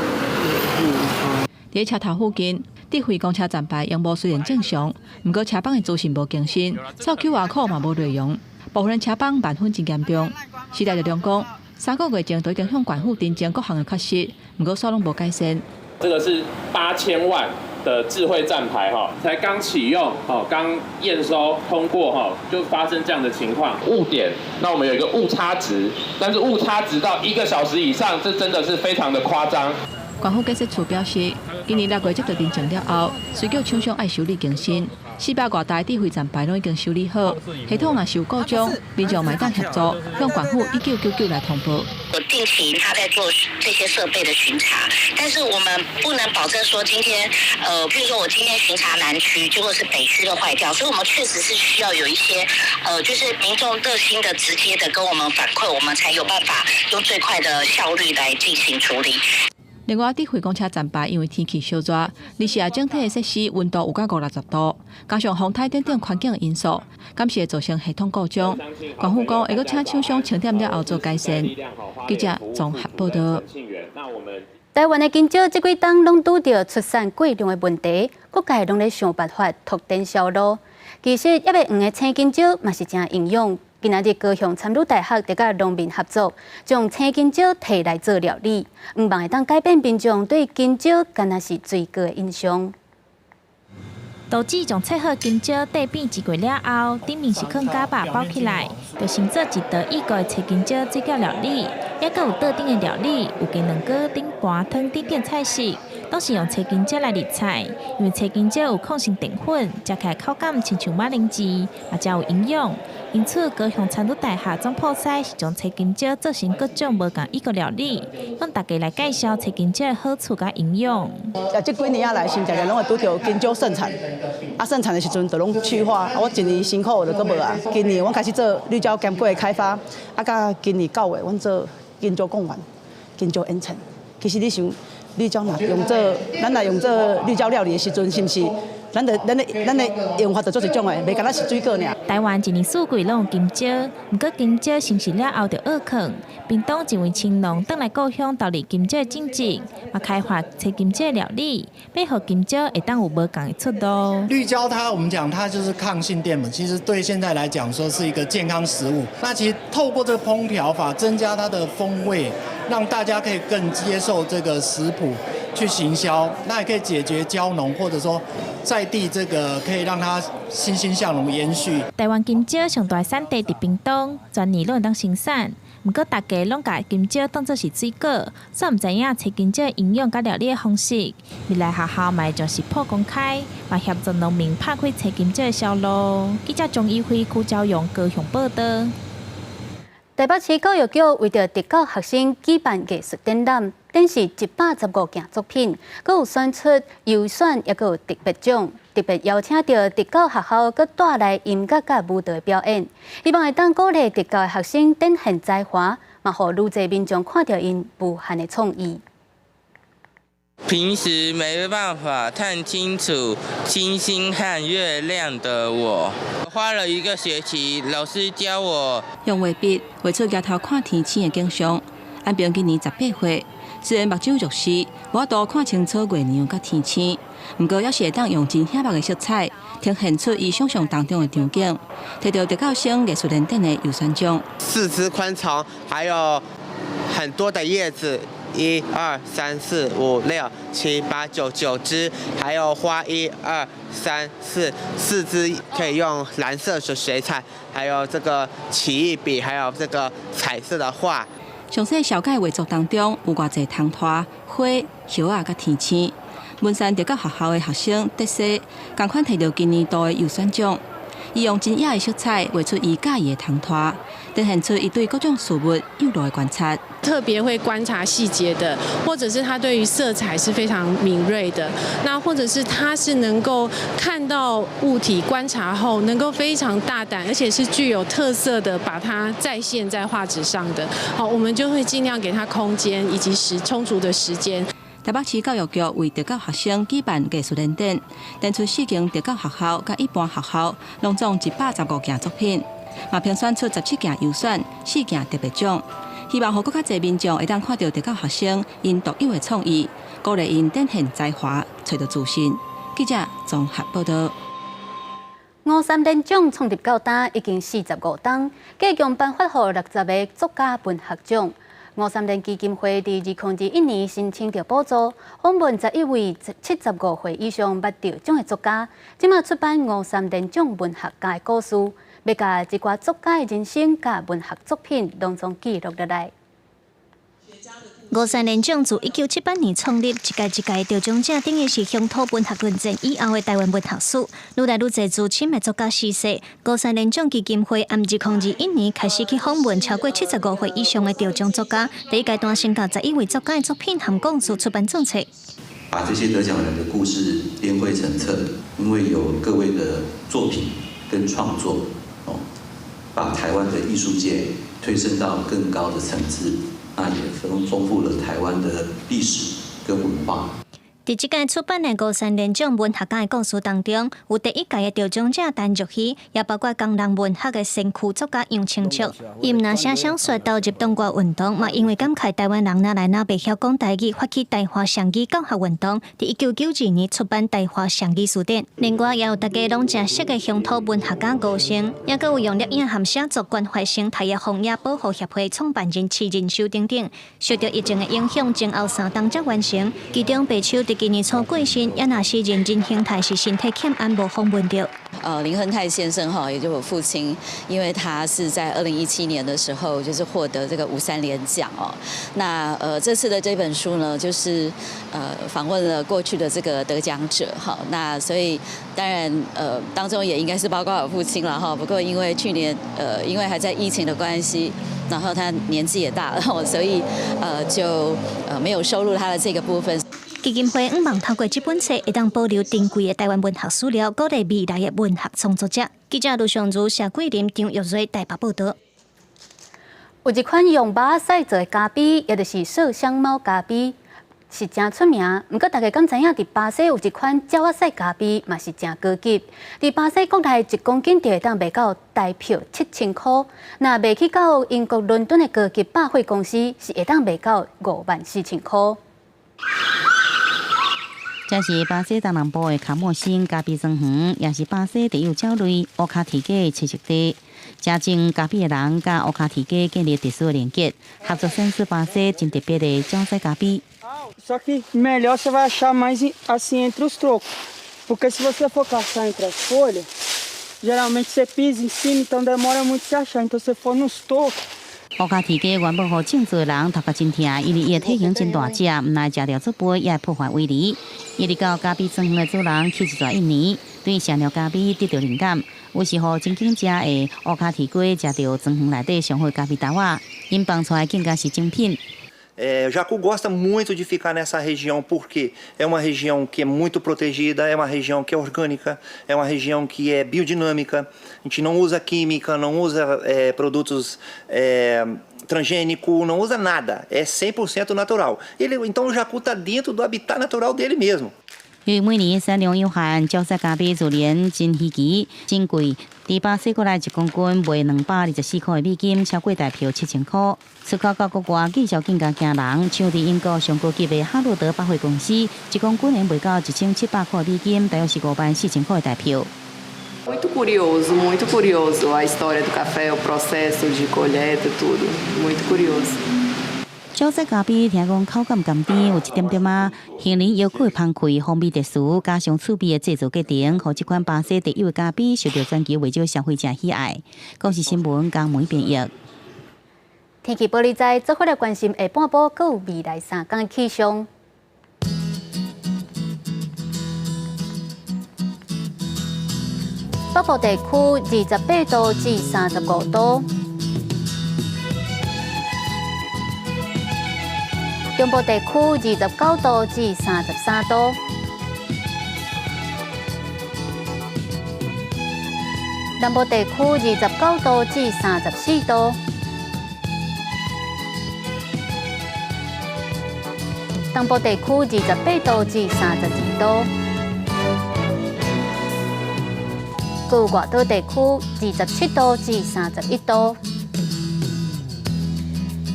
嗯。佇車頭附近，智慧公車站牌螢幕雖然正常，毋過車枋的資訊無更新，掃 QR code 嘛無內容，部分車枋慢分真嚴重。時代力量講，3個月前就已經向縣府陳情各項的缺失，毋過煞攏無改善。這個是8000萬的智慧站牌哈，才剛啟用，哦，剛驗收通過哈，就發生這樣的情況。誤點，那我們有一個誤差值，但是誤差值到1個小時以上，這真的是非常的誇張。縣府建設處表示，今年6月接到陳情了後，隨叫廠商愛修理更新，400外台智慧站牌攏已經修理好，系統若是有故障，民眾嘛會當協助向縣府1999來通報。有定期他在做這些設備的巡查，但是我們不能保證說今天，譬如說我今天巡查南區，結果是北區的壞掉，所以我們確實是需要有一些，就是民眾熱心的、直接的跟我們反饋，我們才有辦法用最快的效率來進行處理。另外，智慧公車站牌因為天氣燒熱，而且整體的設施溫度有到50-60度，加上風颱等等環境因素，敢是會造成系統故障。縣府講會閣請廠商清點了後做改善。記者綜合報道。台灣的香蕉這幾冬攏拄著出產過量的問題，各界攏咧想辦法拓展銷路。其實，猶未黃的青香蕉嘛是誠營養。今仔日高雄參女大學就佮農民合作，將青香蕉提來做料理，向望會當改變民眾對香蕉干焦是水果的印象。刀子將切好香蕉塊變一過了後，頂面是囥膠肉包起來，就成做一道異國的青香蕉水餃料理。抑閣有桌頂的料理，有雞卵糕、頂盤湯等等菜式，攏是用青香蕉來入菜。因為青香蕉有抗性澱粉，食起來口感親像馬鈴薯，嘛誠有營養。因此，高雄田女大學總鋪師是將青香蕉做成各種無仝異國料理，向大家來介紹青香蕉的好處佮營養。啊，這幾年仔來，先常常攏會拄著香蕉盛產，啊，盛產的時陣就攏去化，啊，我一年辛苦就閣無啊。今年阮開始做綠蕉堅果的開發，啊，到今年9月，阮做香蕉貢丸、香蕉煙腸。其實你想，綠蕉若用做，咱若用做綠蕉料理的時陣，是毋是？咱的用法就做一種的，袂干焦是水果爾。台灣一年四季攏有香蕉，毋過香蕉成熟了後就僫囥。屏東一位青農轉來故鄉投入香蕉種植，嘛開發青香蕉料理，欲予香蕉會當有無仝的出路。綠蕉它，我們講它就是抗性澱粉，其實對現在來講說是一個健康食物。那其實透過這個烹調法，增加它的風味，讓大家可以更接受這個食譜去行銷，那也可以解決蕉農或者說在地這個可以讓它欣欣向榮延續。台灣香蕉上大產地佇屏東，全年攏會當生產。毋過大家攏共香蕉當做是水果，煞毋知影青香蕉營養佮料理的方式。未來學校嘛會將食譜公開，嘛協助農民拍開青香蕉的銷路。記者鍾一輝、柯昭陽高雄報道。台北市教育局為著特教學生舉辦藝術展覽，展示115件作品，閣有選出優選，抑閣有特別獎，特別邀請著特教學校，閣帶來音樂佮舞蹈的表演，希望會當鼓勵特教的學生展現才華，嘛予愈濟民眾看著𪜶無限的創意。平時沒辦法看清楚星星和月亮的我，花了一個學期，老師教我用畫筆畫出舉頭看天星的景象。安平今年18歲，雖然目睭弱視，無法度看清楚月娘佮天星，毋過猶是會當用真顯目的色彩，呈現出伊想象當中的場景，摕著特教生藝術聯展的優選獎。四肢寬敞，還有很多的葉子。一二三四五六七八九九支，還有花一二三四四支可以用藍色的水彩，還有這個奇異筆，還有這個彩色的畫。詳細紹介畫作當中有偌濟窗拖、花、葉仔佮天星。文山特教學校的學生德西，仝款提著今年度的優選獎。伊用真野的色彩畫出伊佮意的窗拖，展現出伊對各種事物幼路的觀察。特別會觀察細節的，或者是他對於色彩是非常敏銳的。那或者是他是能夠看到物體觀察後，能夠非常大膽，而且是具有特色的，把它再現在畫紙上的。好，我們就會盡量給他空間以及時充足的時間。台北市教育局為特教學生舉辦藝術聯展，展出四間特教學校佮一般學校，攏總115件作品，嘛評選出17件優選、4件特別獎，希望予閣較濟民眾會當看著特教學生𪜶獨有的創意，鼓勵𪜶展現才華，揣著自信。記者綜合報導。吳三連獎創立到今已經45冬，計共頒發予60個作家文學獎。吳三連基金會佇2021年申請著補助，訪問11位75歲以上捌得獎的作家，這馬出版吳三連獎文學家的故事，欲共這寡作家的人生佮文學作品攏總記錄落來。吳三連獎自1978年創立，一屆一屆得獎者等於是鄉土文學論戰以後的台灣文學史，愈來愈濟資深的作家逝世。吳三連獎基金會按2021年開始去訪問超過75歲以上的得獎作家，第一階段先共11位作家的作品和故事出版總冊。把這些得獎人的故事編繪成冊，因為有各位的作品跟創作，哦，把台灣的藝術界推升到更高的層次。那也豐富了台灣的歷史跟文化。佇這屆出版的吳三連獎文學家的故事當中，有第一屆的得獎者陳玉希，也包括工人文學的先驅作家楊清卓。伊毋但寫小說投入黨外運動，嘛因為感慨台灣人哪來哪袂曉講台語，發起台華雙語教學運動。佇1992年出版《台華雙語詞典》。另外，也有大家攏誠熟的鄉土文學家吳勝，也閣有用攝影和寫作關懷生態的荒野保護協會創辦人徐仁修等等。受著疫情的影響，前後3冬才完成。其中白秋佇今年初過身，也若是任任亨泰是身體欠安無訪問著。林亨泰先生哈，也就是我父親，因為他是在2017年的時候，就是獲得這個吳三連獎哦。那這次的這本書呢，就是訪問了過去的這個得獎者哈。那所以當然當中也應該是包括我父親了哈。不過因為去年因為還在疫情的關係，然後他年紀也大了，所以就沒有收錄他的這個部分。基金會向望透過這本冊，會當保留珍貴的台灣文學史料，鼓勵未來的文學創作者。記者盧尚如、謝桂林、張玉瑞台北報導。有一款用貓仔屎做的咖啡，也就是麝香貓咖啡，是誠出名。毋過大家敢知影，佇巴西有一款鳥仔屎咖啡，嘛是誠高級。佇巴西國內一公斤就會當賣到台票7000箍，若賣去到英國倫敦的高級百貨公司，是會當賣到5萬4千箍。這是巴西東南部的卡莫星咖啡莊園，也是巴西特有鳥類烏跤雉雞的棲息地。這種咖啡的人佮烏跤雉雞建立特殊的連結，合作生產巴西真特別的鳥屎咖啡。 Só que melhor você vai achar mais assim entre os trocos, porque se você for caçar entre as folhas, geralmente você pisa em cima, então demora muito se achar. Então se for nos tocos. 烏跤雉雞原本予種族的人頭殼真疼，因為伊的體型真大隻，毋但食著足肥，也會破壞圍籬。一直到咖啡莊園的主人去一逝一年，對麝尿咖啡得著靈感，於是予真緊食的烏跤雉雞食著莊園內底上好的咖啡豆仔，𪜶放出來更加是精品。 Jacu gosta muito de ficar nessa região porque é uma região que é muito protegida, é uma região que é orgânica, é uma região que é biodinâmica. A gente não usa química, não usa produtos transgênico, não usa nada. É 100% natural. Então o jacu está dentro do habitat natural dele mesmo. 由於每年產量有限，鳥屎咖啡自然真稀奇、真貴。佇巴西國內一公斤賣224塊的美金，超過台票7000箍。出口到國外，價數更加驚人，像佇英國上高級的哈羅德百貨公司，一公斤能賣到1700塊美金，大約是5萬4千塊的台票。 Muito curioso, muito curioso a história do café, o processo de colheita, tudo. Muito curioso. 椒仔咖啡聽講口感甘甜，有一點點仔杏仁搖骨的香氣，風味特殊，加上趣味的製作過程，予這款巴西特有的咖啡受到全球袂少消費者喜愛。公視新聞江梅編譯。天氣報你知，做伙來關心下半晡，閣有未來三工的氣象。北部地區28度至35度，中部地區29度至33度，南部地區29度至34度，東部地區28度至32度。閣有外島地區27度至31度。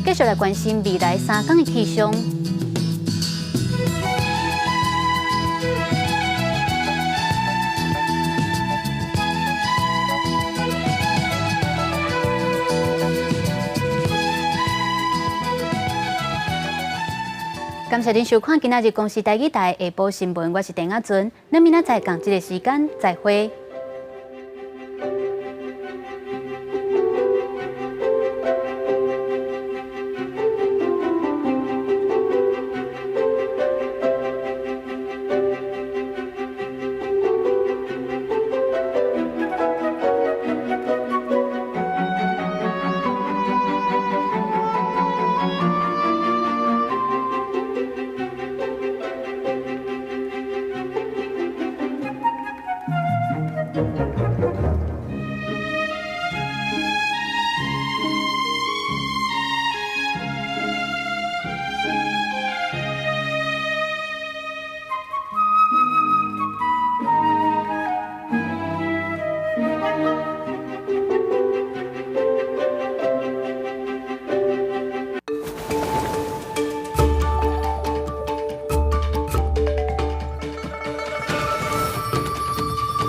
繼續來關心未來三工的氣象。感謝您收看今仔日公視台語台下晡新聞，我是鄭亞尊，咱明仔載仝這个時間再會。